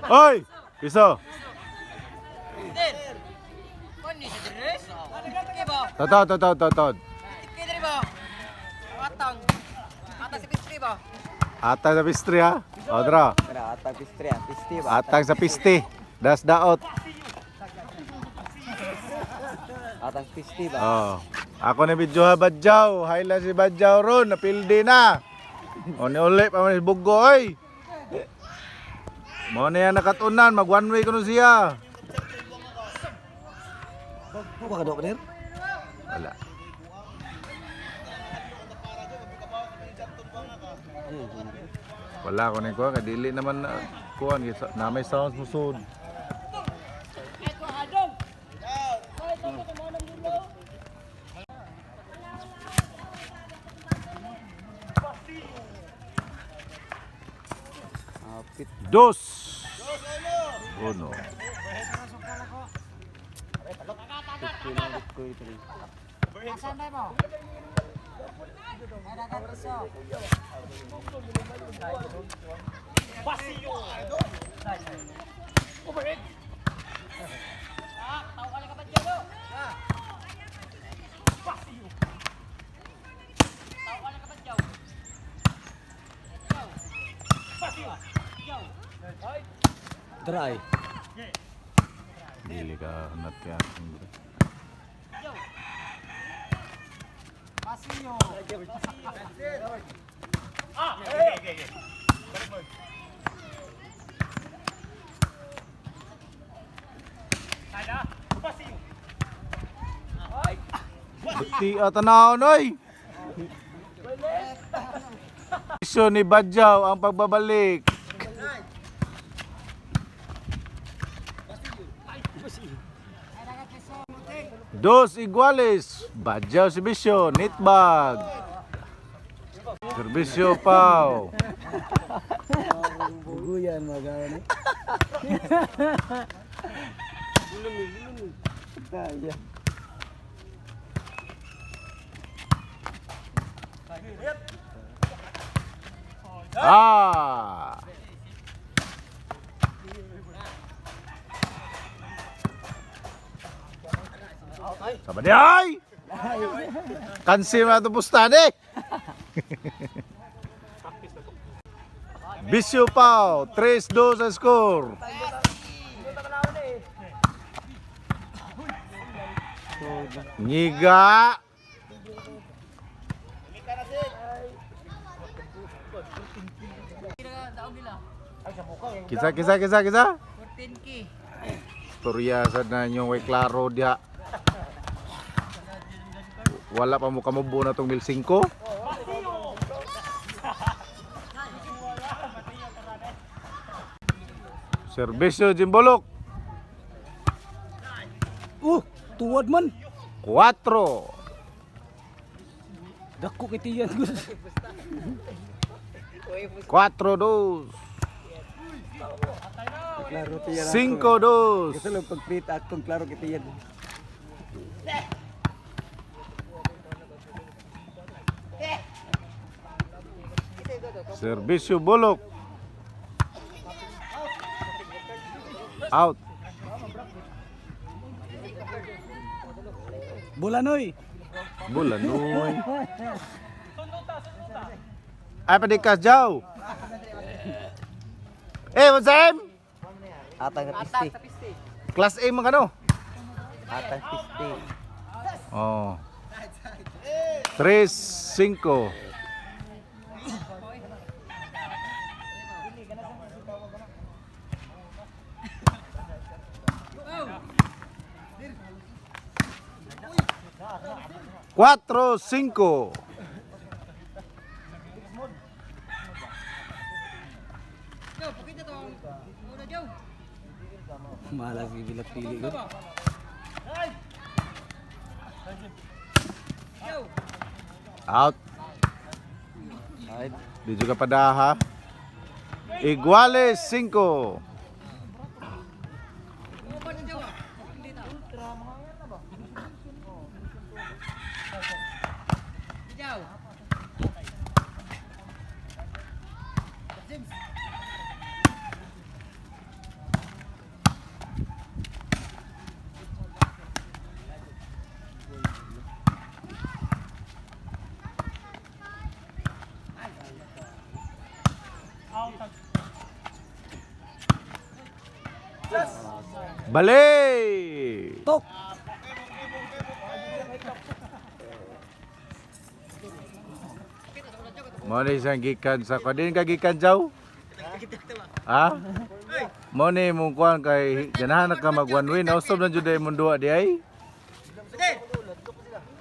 Oy! Piso. Totod, totod, totod. Atang. Atang sa pistri ba? Atang sa pistri ha. O, dra. Atang pistri ah, pisti ba? Atang sa pisti. Das daot. Atang pisti ba? Oh. Ako na video ha, Badyaw. Hayla si Badyaw ron. Napildi na. O ni uli pa man si Bugo, oy. Mo na yan nakatunan. Mag one way kuno siya. Buka ka dok? Wala. Wala ko ni kuha. Kay dili naman na kuha. Na may sounds musod. Apit. Dos. Uno. Pinangit ko ito. Asan na mo? Ay, dagat piso. Dry. Dili ka nat kaya. Pasiyo. Buti tanaw noy. Isyo ni Badyaw ang pagbabalik. Ay, dagat piso. Dos iguales. Badyaw si Bisyo, nitbag. Serbisyo pau. Buguyan magawa ni. Kaya. Ah. Sama di ay! Kansi na ito pustan eh! Bisyo Pao, 3-2 sa score. Ngiga. Kisa, kisa, kisa, kisa. 14K. Storya sa na inyong way klaro diha. Wala pa mo kamubo na tong 1005. Serbisyo Jimbolok. Tuwad man. 4. Dako kitiyan ko. 4-2. Klaro tiyan. 5-2. Gusto lang pagpit akong klaro kitiyan. Serbisyo Bulok. Out. Bulanoy. Bulanoy. Ay, padikas, Jow. Eh, what's up? Atang sa pisti. Atang sa pisti. Class A man kano? Atang pisti. Oh. 3-5. 4-5. Joe, pakita to ang una, Joe. Malas gibilat pili ko. Joe. Out. Ay, Di juga padaha. Iguales 5. Uban na, Joe. Ah. Hindi ta. Jow. James. Bali! Tok! Mo ni siyang gikan sa kwadin ka gikan jaw? Ha? Mo ni mong kuan kay ganahan na ka mag one win. Usob na jud ay mong duwa di ay. Pwede.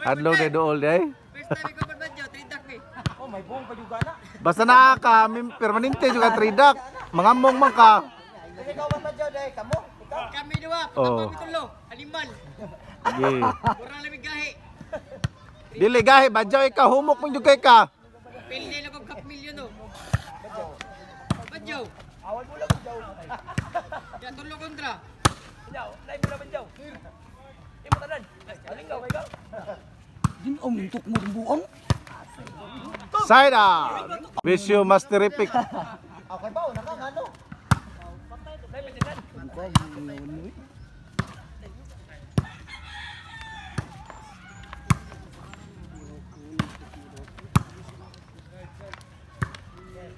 Adlaw day dool di ay. First time ikaw ba Jow? Tridak mi. Basta naa ka, permanente jud ka tridak. Mangamong man ka. Kami dua, Oh. kami tulo, animal. Sige. Murang lamig gahi. Dili gahi badyaw ikaw humok man jud kay ka. Pildi lang kog half million oh. Badyaw. Awal mo lang badyaw. Ya tulo kontra. Ginom, tok mo ng buong. Side out. Wish you masterific.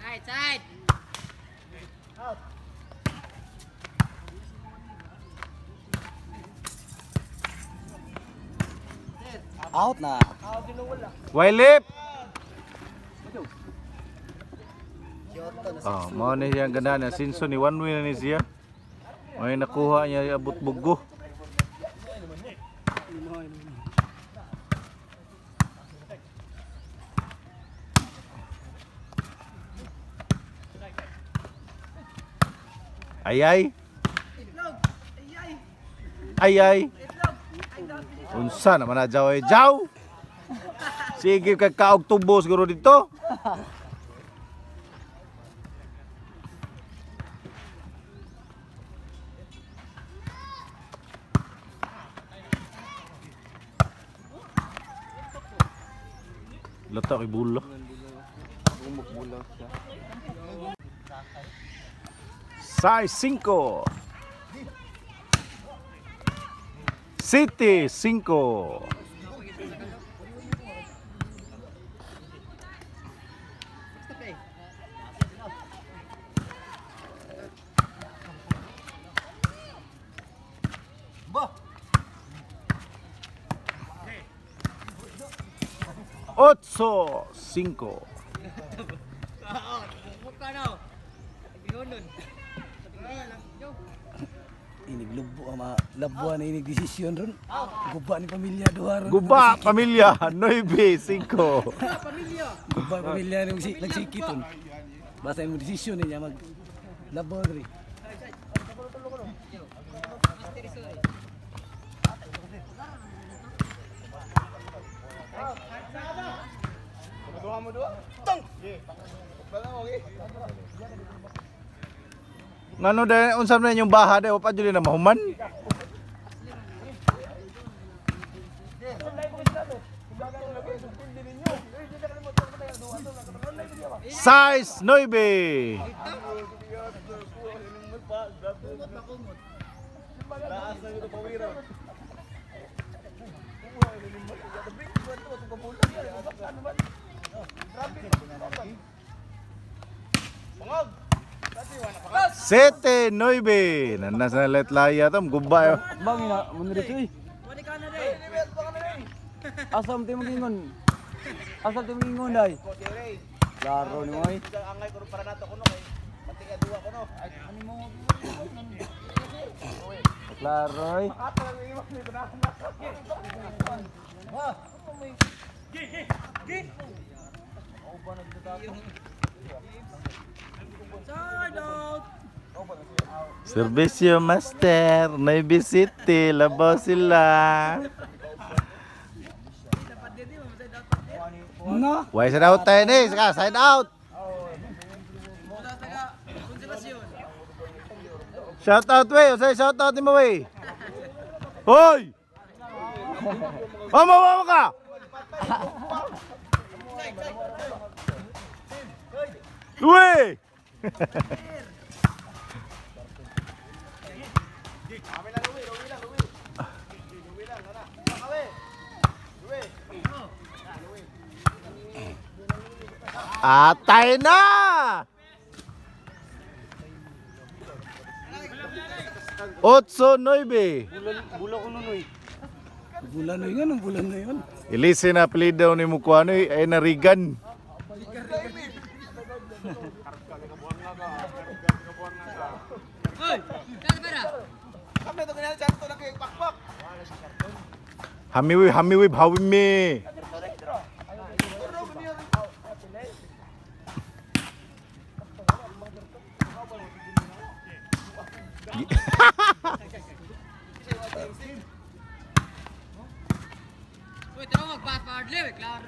Side, side. Out na. Wailip. Oh, mao ni siyang ganahan niya. Sinso ni one way na ni siya. May nakuha niya abot bugo. Ay ay. Ay ay. Unsa naman na jaw ay jaw. Sige kag kaog tubo siguro dito. Lata kay bulo. Size 5. City 5. Stop eh. Otso, 5. Mukha na. Gihonon. Jow. Inig lubo ang mga labuan na inig desisyon ron. Guba ni pamilya duha ron. Guba, pamilya, 9, 5. Pamilya. Guba pamilya ni si nagsikiton. Basta yung desisyon niya mag labo rin. Master sorry. Ngano dahil unsa man yung baha dahil pa jud na mahuman. Size 9. Sete, nueve. Nasa na letlaya to, guba eh. Bang ina mo dito eh. Asam tayo magingon. Asam tayo magingon ay. Laro ni mo ay. Klaro ay. Servisyo Master, Nueve City, labaw sila. Na. Why side out tayo ni? Saka, side out. Shout out, wey. Usay, shout out ni mo, wey. Hoy! Mama, mama ka! Uy! Atay na! 8-9. Bulan na yun, ang bulan na yun. Ilisi na apelido ni Mukuanoy ay narigan. Hoy, kada pera. Hamiwi hamiwi hawimi. Uy, tara magpas pa Ardley, klaro.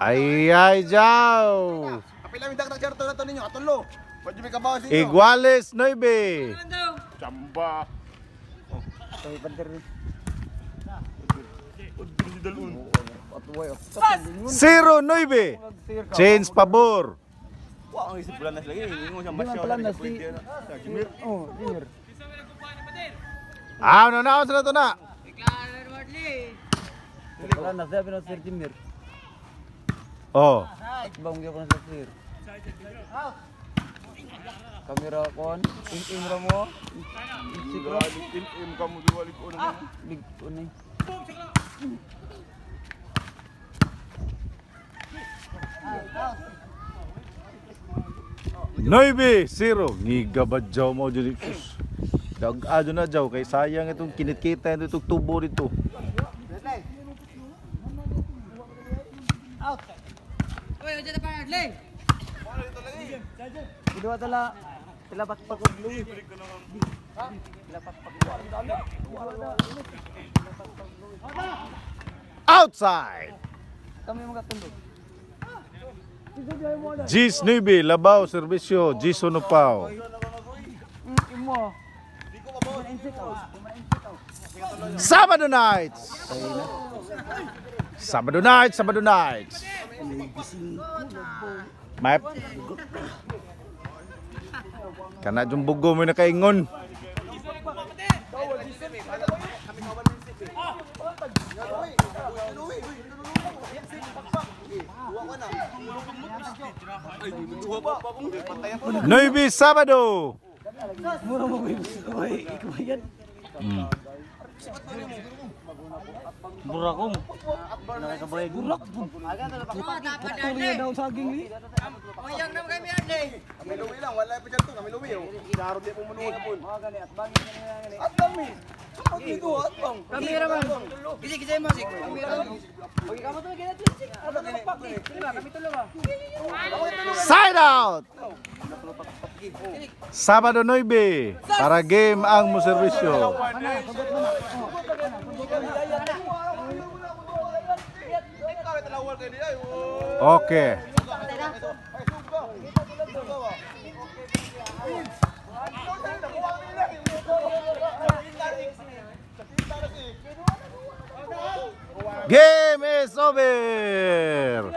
Ay ay jaw. Apila mi dagdag jarto na to ninyo atulo. Pwede may kabaw sa inyo. Iguales 9. Ano daw? Chamba. Tayo panter. 0-9. Change pabor. Wa ang isip bulan na sila ingon siya Di man pala na si... Oh, Junior. Ah, no na na to na. Klaro Ardley. Wala na siya, pero Sir Jimir. Oh. Bang gyud sa sir. Kamera kon, im ra mo. Sikro. Im ka mo duwalik ko na. Big unay. Nueve, zero. Ngiga ba jaw mo dyan? Sus. Dag-ado na jaw kay sayang itong kinitkita ito itong tubo dito. Uy, wala pa Ardley. Iduwa tala. Tala pakpak og blue. Outside. Kami mga tundog. Gis Nueve, labaw, serbisyo, Gis Unupaw. Imo. Sabado nights. Sabado nights, Sabado nights. May Kana jung bugo mo nakaingon. Nueve Sabado. Mura mo ko yung ikabayan. Burakong. Nakakabayad. Burak. Oh, dapat Putol Ardley. daw saging ni. Uyang naman kami Ardley. Kami luwi lang, wala pa jarto, kami luwi oh. Klaro di mo munuha pon. At bang mi. Kapag dito at bang. Kamera man. Gisi gisi mo si. Kamera man. Side out. Sabado 9 para game ang muserbisyo. Okay. Game is over.